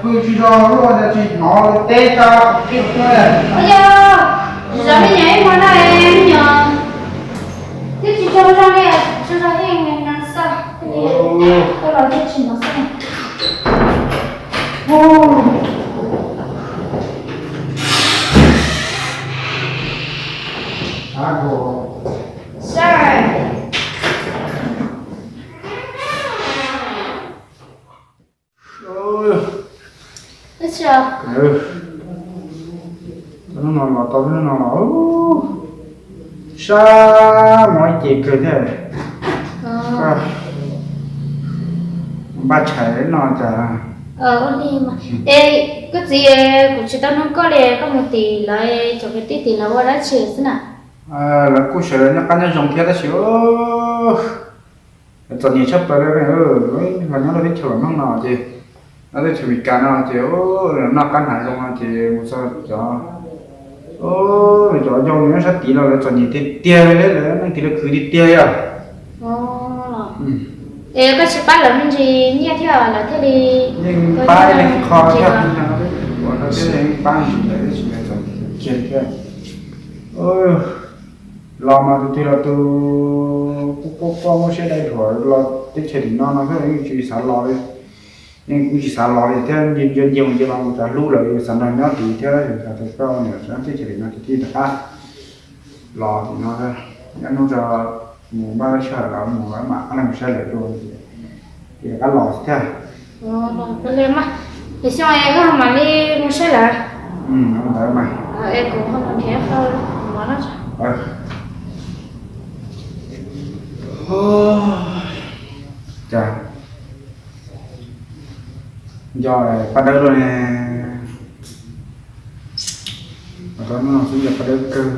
Pw tsis tau luaj, tsis hnov teb tsa ib hnub. Yog, tsis tso me nyuam ib hmo no, me nyuam twb tsis tsaug zog li, tsaug zog thiab, nag xoj, tuaj los thiaj tsis hnov xoj. Sai. Ub, hnub no los tau hnub no los, sab mov ib ce kawg thiab. Npaj tshais no cas. Es koj txiv, kuv tsis tau nug koj li, koj mus tim lawv cov kwv tij tim lawv ua dab tsi xwb na? Lawv kuj sawv daws noj qab nyob zoo thiab tab sis txom nyem tshaj plaws li. Los nyob rau teb chaws Nplog no ces, nyob teb chaws Amelikas no ces noj qab hnav zoo no ces mus txog cov, cov yau nyob sab tid los lawv txom nyem tiag tiag li, lawv neej tim lawv khwv tiag tiag li os. Es koj tsis pab lawv me ntsis nyiaj thiab lawv thiaj li, yeej pab ib leeg qho thiab, ua no thiab yeej pab ntsis lawv, tab sis lawv txom nyem kiag li thiab. Los mas tus twg los tus kuj quaj quaj muaj siab dai dhuav los teb chaws tim no no thiab yeej tsis xav los li. Yeej kuj tsis xav los li thiab, nco nco nce los mus tas hlub lawm, xav nrog nyob tid thiab, xav tias koj niam teb chaws tim no ces thiaj rov qab los tim no, nyob hnub tso mus npaj lub sij hawm los mus mam qab los mus saib lawv dua ces rov qab los thiab. Ces xyoo es koj mam li mus saib lawv. Ntawd mas, cas nco paj dawb luaj ne. Hnub no xwb nco paj dawb kawg.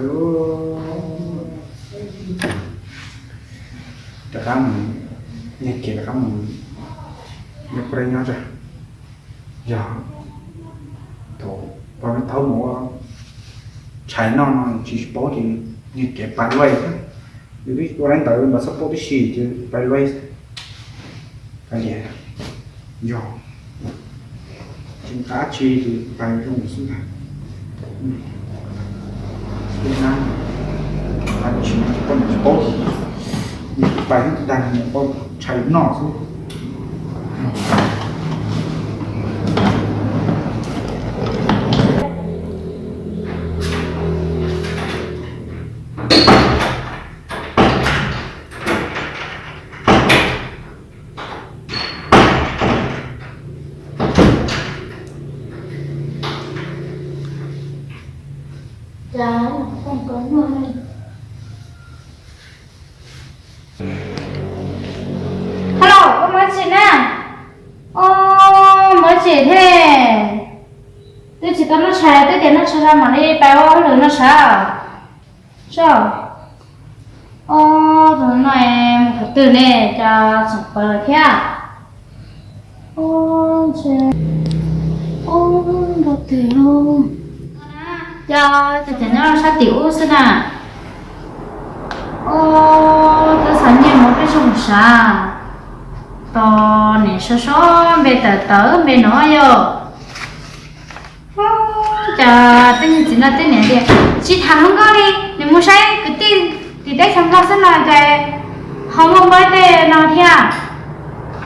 Rov qab mus, nyiag kev rov qab mus nyob pab dawb nyob tso. Yog thaum pog me thaub mus ua tshais noj no tsis paub ces nyiag kev pais luaj xwb. Yus twb ua daim ntawv npam xab poj tib si ces pais luaj xwb. Pais liam, yog tsis nqa dab tsi ces pais zoo xwb ntag. Pais tsis paub, tsis paub, pais dag niam paub tshais noj xwb. Hello, koj mus tsis na? Ov, mus tsis thiab. Twb tsis tau noj tshais, twb tias noj tshais tso mam li pais ua hauj lwm no sav. Soj. Ov, tus no mus qhov twg ne, cas tseem pawv lawm thiab. Ov, ntshe, ov, nrau twg lauj? Cas, cas nyob sab tim ub xwb na. Ov, twb xav nyiag mus peb tsis mus sav. Tos niam sov sov npe tawm tawm npe no yog. Ov, cas tej niag txiv no tej niam tias tsis tham hluas nkauj li, nws mus saib kwv tij tim teb chaws Nplog xwb no cas ho muaj npawb tej no thiab.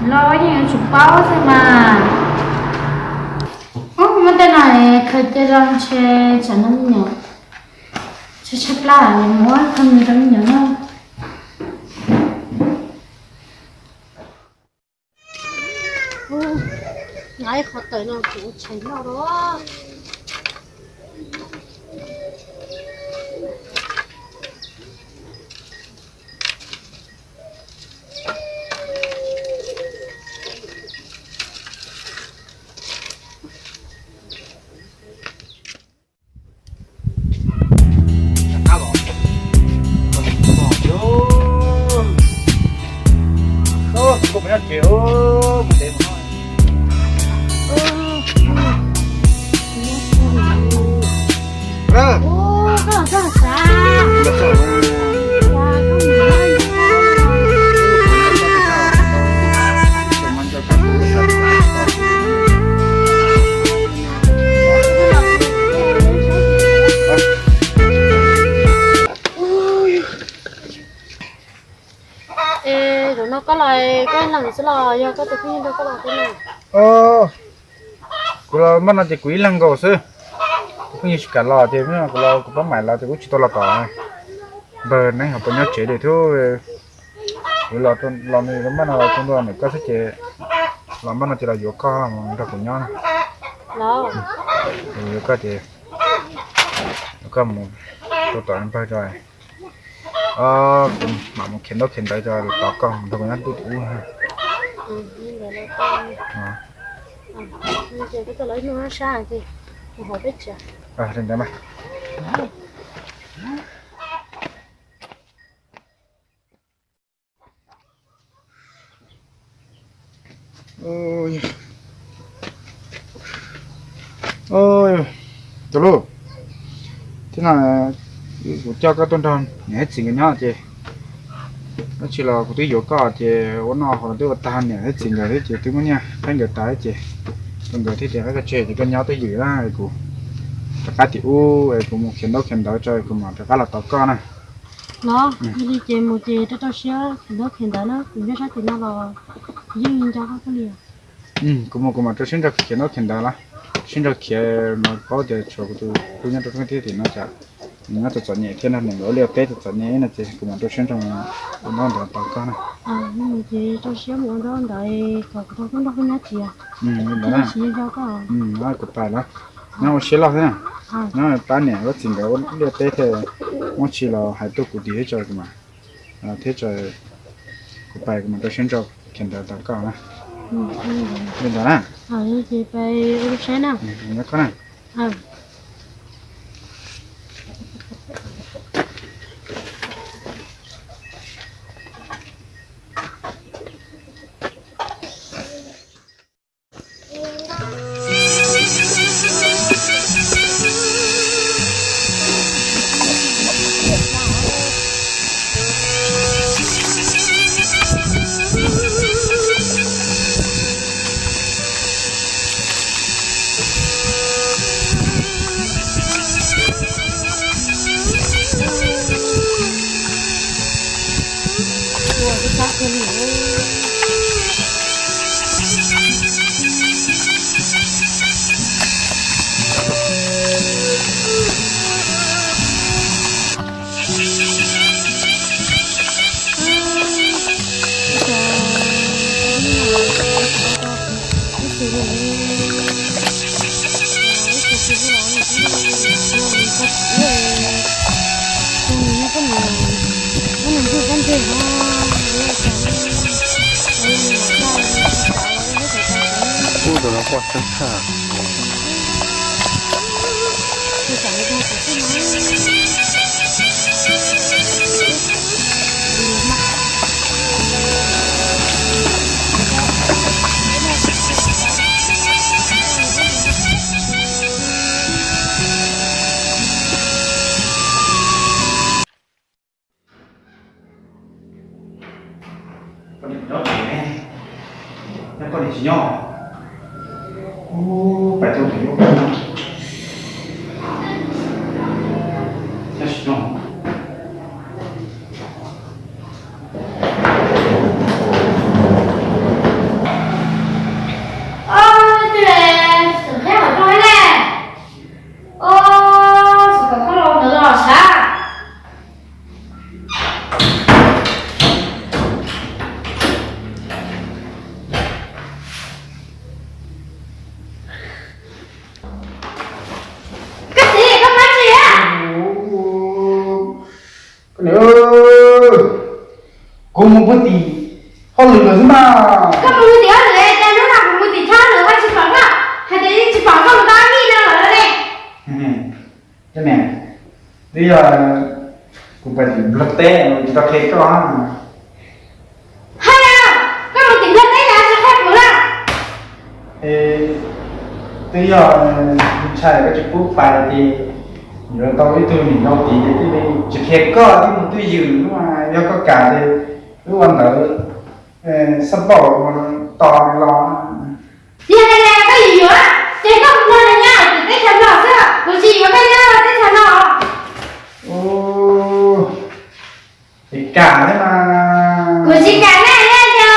Los yeej yuav tsum paub xwb mas. Ov, muab tej no khaws cia zoo ntshe tsam no me nyuam tshaib tshaib plab es muab khaws mus rau me nyuam noj. Nqa ib qho tawm no kuv tshais noj los. Koj los koj ib leeg xwb los yog koj tus phooj ywg nrog koj los thiab na? Kuv los npaj no ces kuv ib leeg nkaus xwb. Kuv phooj ywg tsis kam los ces kuv los kuv pab maim los ces kuv tsis tau los tom npawg Neeb ho puas nyob tsev li thiab. Kuv los npaj no los tus ntua ntawm koj xwb ces los npaj no ces los yuav koj mus nrog kuv nyob na. Yuav koj ces koj mus rau tom npawg tso, kuv mam mus khiav ntaub khiav ntawv tso los tos koj mus nrog kuv nyob ntuj tim ub. Li ntawd mas. Tus hlub, thiab no kuv coj koj tuaj nrog niam thiab txiv nkawd nyob ces tab sis los kuv twb yuav koj ces ua noj hauv twb ua tag niam thiab txiv nkawd thiab ces twb muab nyiaj qeeb nkawd tas ces rau nkawd thiab ces qab koj tseg ces koj nyob twj ywm na, kuv rov qab tim ub es kuv mus khiav ntaub khiav ntawv tso kuv mam rov qab los tos koj na. Los yog li ces mus ces rau rau siab khiav ntaub khiav ntawv na, kuv nyob sab tim no los yeej nco koj kawg li. Kuv mus kuv mam rau siab ntso khiav ntaub khiav ntawv los, siab ntso khiav mas paub tias tshuav kuv tus hlub nyob rau rooj tij tim no cas nws nyob txom txom nyem thiab no, nws nkawd ua liaj teb txom txom nyem no ces kuv mam rau siab ntso mus ua ntaub ntawv tos koj na. Ces rau siab mus ua ntaub ntawv kom kuv tau tuaj nrog koj nyob tiag. Li ntawd na. Kuv pais los, nyob ua siab loj thiab na, nyob pab niam pab txiv nkawd ua liaj teb thiab, muab tsis los hais tuaj kuv tim thiab tso kuv mam, thiab tso kuv pais kuv mam rau siab ntso khiav ntawv tos koj na. Li ntawd na. Nyob koj na. Ub, tus no quaj tseeb tshaj. Koj niam nyob tsev ne, nyob koj niam tsis nyob. Ub, pais tuaj tus nyob koj no, nyob tsis nyob. Ob, twb xum qhiab hauv rooj ne. Ob, xum kom koj los ntawd los sav. Koj txiv, koj pab tsis a? Koj niam, kuv mus puag tim hauj lwm lawm xwb mas. Koj mus puag tim hauj lwm, cas hnub no kuv mus tim tshab lawm koj tsis pom koj, hais tias yeej tsis pom koj mus tau ib hnub no lawm ne. Twb yog kuv pais tim nplog teb tsis tau qhia koj. Hais tias koj mus tim nplog teb cas tsis qhia kuv na? Twb yog ntshai koj tsis pub pais ces yuav tau ib tug niam yau tid ces thiaj li tsis qhia koj, twb mus twj ywm, yog koj kam ces wb ua ntawd xab npaum tos nws los. Yog hais tias koj yuav yuav ces koj mus nrog nws nyob tim teb chaws no xwb, kuv tsis yuav koj nyob teb chaws no. Ub, es kam thiab mas. Kuv tsis kam na, yog tias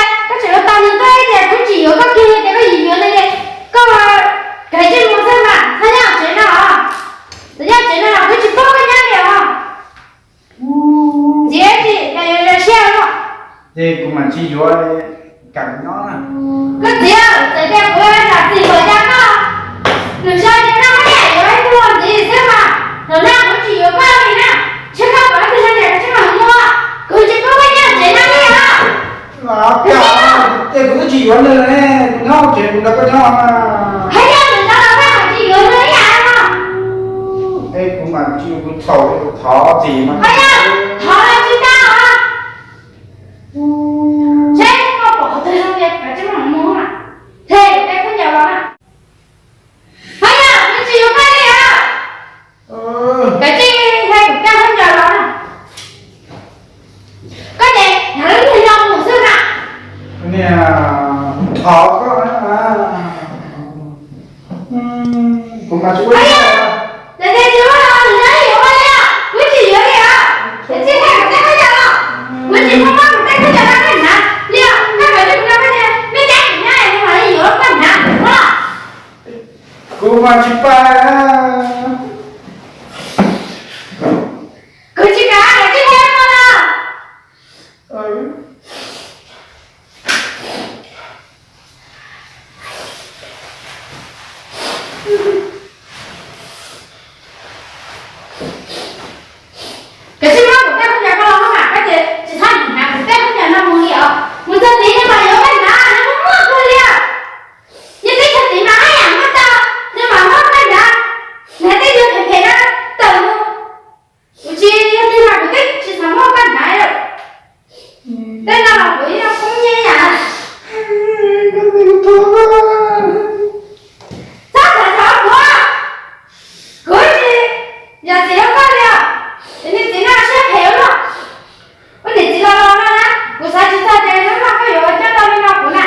Tsis yuav, kam nyob na. Koj txiv, txawm tias kuv zam txim kom cas koj, nws so ces koj haj yam yuav ib tug ntxiv xwb mas, thaum no kuv tsis yuav koj li na. Ntshe koj pom ib tug zoo li koj tsis mam mus, kuv tsis pub koj nyob tsev no li os. Ces kuv twb tsis yuav nws ne, kuv nyob tsev kuv nrog koj nyob. Haj yam txawm tau los koj tsis yuav nws ib yam no. Es kuv mam tsis, kuv txhaum, kuv thov txim mas. Haj yam thov los tsis tau. Seb koj pom qhov twg zoo li koj tsis mam mus na. Hle kuv tej khaub ncaws los na. Haj yam, kuv tsis yuav koj li os. Koj tsis hle kuv tej khaub ncaws los na. Koj ces hnav lub niag no mus xwb na. Niag, thov koj na. Kuv mas tsis ua li. Txawm tias tsis ua los nws yuav yuav koj li os, kuv tsis yuav li os. Koj tsis hle kuv tej khaub ncaws los, kuv tsis pub koj kuv tej khaub ncaws no koj hnav li os. Koj kom kuv nrog koj nyob, me cab kuv nyob es kuv mam li yuav koj hnav os. Kuv mas tsis pab. Kuv tsis kam, kuv tsis hle koj los. Koj tsis muab kuv tej khaub ncaws koj los maj mam, koj ces tsis txhob hnav kuv tej khaub ncaws no mus li os. Mus txog tid nws mam yuav koj hnav, nws muaj muaj kawg li os. Yog teb chaws tid mas haj yam muaj tau, nws mam muab koj hnav. Hnav tej yam phem phem no tawm mus. Kuv tsis yog tig mas kuv twb tsis xav muab koj hnav lawm. Tej no los kuv yeej poob nyiaj yam. Txhob xav txog kuv, kuv tsis yog txiv hlob koj li os. Niag txiv no siab phem ua luaj. Ua niam txiv los los no na, kuv xav tsis txog ces hnub no koj yuav coj tau li no kuv na.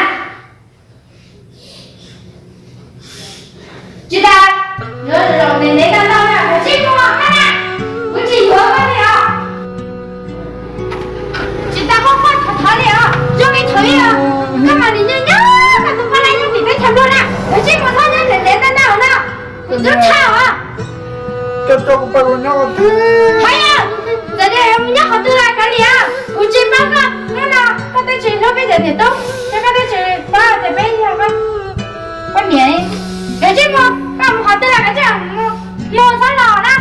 Tsis tas, yuav zaum ntev ntev tau ntau na, koj tsis mus koj na, kuv tsis yuav koj li os. Tsis tas muaj qhov thov li os, zoo li thaum ub os, koj mas nim nyob nyob koj tus poj niam nyob tim teb chaws Nplog na, koj tsis mus txhob nyob ntev ntev tau ntau na, kuv twb tshaj os. Koj coj kuv pab mus nyob qhov twg? Haj yam, txawm tias yuav mus nyob qhov twg los kav liam, kuv tsis pab koj. Hnub no koj twb tsis hlub peb cov niam tub, ces koj twb tsis paub tias peb yog poj niam. Koj tsis mus, koj mus qhov twg los koj tsis mus, mus txhob los na.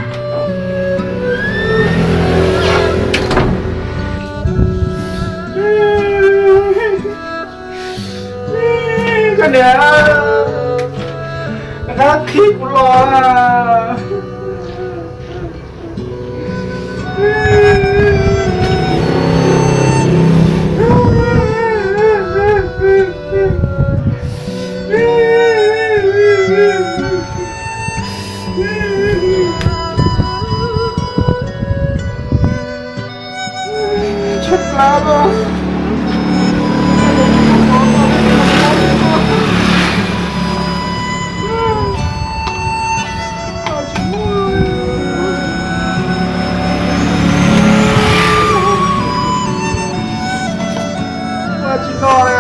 Koj niam, rov qhib kuv los. Tshaib plab os. Ua tsis no li.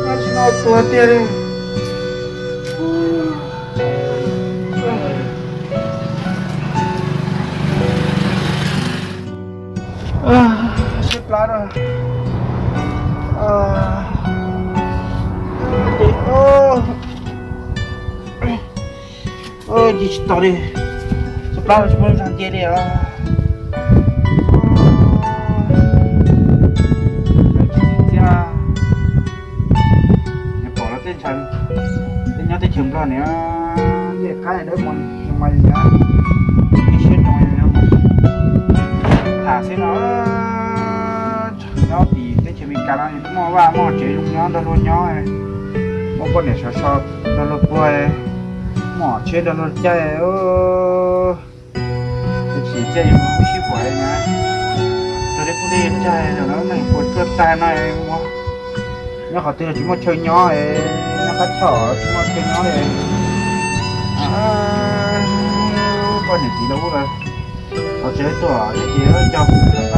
Ua tsis no tuag tiag li. Siab plab na. Ces tsis tau li. Siab plab tsis muaj zog nce li os. Txiv, txiv, txiv, nws pom lawv tej chaw, tej nyob teb chaws Nplog nws, tej qab dawb mos mas nws ib siab rau nyob mas tham xwb no. Nyob tim teb chaws Amelikas no muaj vaj muaj tsev zoo nyob nrog luag nyob, muaj poj niam sov so nrog luag puag, muaj tsheb nrog luag caij. Tab sis caij yuav mus lub sij huam na, rau tej phooj tej ywg tsaig los lub neej puas tsuaj tag no ua, nyob qhov twg los tsis muaj chaw nyob, nyob qab choj tsis muaj chaw nyob li. Poj niam txiv lawv ub lawv, qhov tsev tuaj ces coj kuv